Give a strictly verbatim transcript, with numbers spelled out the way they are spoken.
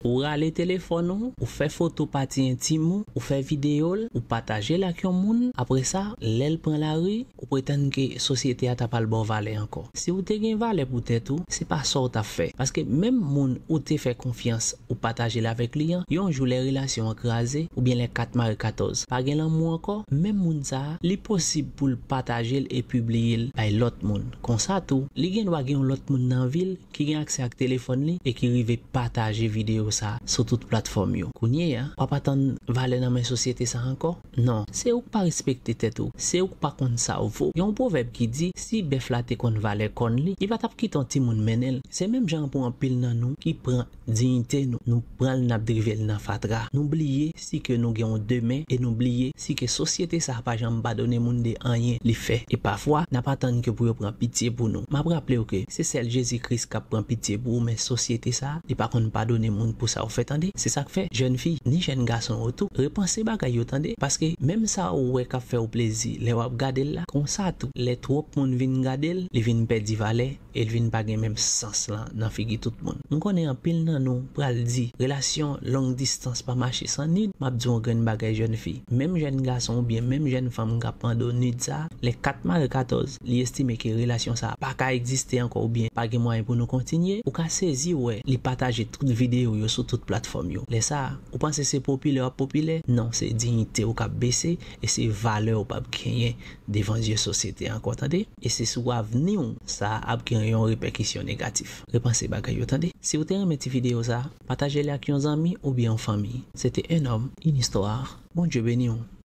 Ou rale telefòn ou, ou fè foto pati entim ou, ou fè videyo l, ou pataje l ak yon moun. Apre sa, lè l pran lari, ou pretann ke sosyete a ta pral ba w valè ankò. Si w te gen valè pou tèt ou, se pa sa w t ap fè. Paske menm moun ou te fè konfyans, ou pataje l avèk li an, yon jou lè relasyon an kraze, oubyen lè kat mare katòz, pa gen lanmou ankò, menm moun sa a, li posib pou l pataje l e pibliye l bay lòt moun. Konsa tou, li gen dwa gen yon lòt moun nan vi l ki gen aksè ak telefòn li e ki rive pataje videyo sa a sou tout platfòm yo. Kounye a, w ap atann valè nan men sosyete sa a ankò? Non, se ou k pa respekte tèt ou, se ou k pa konn sa w vo. Gen yon pwovèb ki di, si bèf la te konn valè kòn li, li pa t ap kite yon timoun mennen l. Se menm jan an pou anpil nan nou ki pran diyite nou, nou pran l, n ap drive l nan fatra. Nou bliye si ke nou gen yon demen e nou bliye si ke sosyete sa a pa janm padone moun de anyen li fè. E pafwa, n ap atann ke pou yo pran pitye pou nou. M ap raple w ke se sèl Jezi Kris k ap pran pitye pou ou, men sosyete sa a, li pa konn padone moun pou sa w fè, tande. Se sa k fè, jèn fi, ni jèn gason yo tou, repanse bagay yo, tande. Paske menm sa ou wè k ap fè w plezi lè w ap gade l la, konsa tou, lè twòp moun vin gade l, li vin pèdi valè e l vin pa gen menm sans lan nan figi tout moun. M konnen anpil nan nou pral di, relasyon long distans pa mache san id. M ap di w yon grenn bagay, jèn fi. Menm jèn gason oubyen menm jèn fanm k ap mande w id sa, lè kat mare katòz, li estime ke relasyon sa pa ka egziste ankò oubyen pa gen mwayen pou nou kontinye, ou ka sezi wè li pataje tout videyo yo sou tout platfòm yo. Lè sa a, ou panse se popilè w ap popilè? Non, se diyite w k ap bese e se valè w p ap genyen devan zye sosyete ankò, tande. E se sou avni w sa ap gen yon repèkisyon negatif. Repanse bagay yo, tande. Si w te renmen ti videyo sa, pataje li ak yon zanmi oubyen yon fanmi. Se te Un homme, une histoire. Bondye beni w.